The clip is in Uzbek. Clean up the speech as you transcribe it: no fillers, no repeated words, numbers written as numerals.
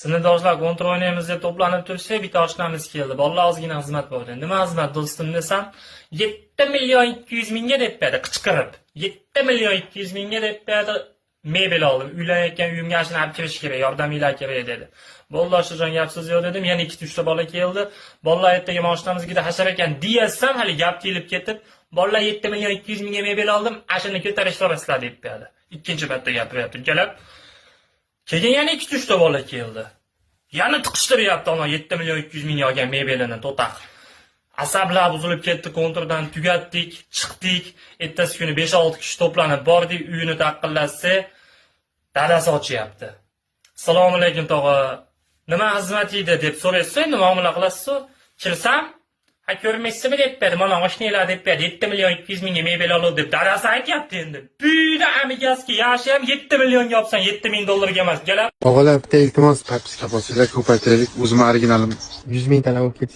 Sinfdoshlar Counter o'ynaymiz deb to'planib tursak, bitta oshnamiz keldi. "Bolalar, ozgina xizmat bor", dedi. "Nima xizmat, do'stim?" desam, "7 million 200 mingga", deb berdi qichqirib. "7 million 200 mingga", deb berdi. "Mebel oldim. Uylanayotgan uyimga shuni olib kirish kerak, yordaminglar kerak", dedi. "Bo'ldi, oshajon, gap so'z yo'q", dedim. Yana ikkita, uchta bola keldi. "Bolalar, ertaga mashinamizga hashar ekan", deyapsam, hali gap kelib ketib, "Bolalar, 7 million 200 mingga mebel oldim, ashuni ko'tarishib olasizlar", deb berdi. Ikkinchi marta gapiryapti ukalar. Keyin yana ikkita, uchta bola keldi. Yana tiqishtiryapti ana 7 million 200 mingga olgan mebelini to'taq. Asablar buzilib ketdi, Counterdan tugatdik, chiqdik. Ertasi kuni 5-6 kishi to'planib bordik, uyini taqillatsa, dadasi ochyapti. "Assalomu alaykum, tog'a. Nima xizmat edi?" deb so'raysiz, endi muomala qilasiz. Kirsam, "Ha, ko'rmaysizmi?" deb berdi. "Mana oshnanglar", deb berdi. "7 million 200 mingga mebel oldi", deb dadasi aytyapti endi. Buyda amigasiga yaxshi ham 7 millionga olsan, 7 ming dollarga emas. Kelib Og'alar, bitta iltimos, подписка bosinglar, ko'paytiraylik. O'zim originalim. 100 mingtalar bo'lib ketdi.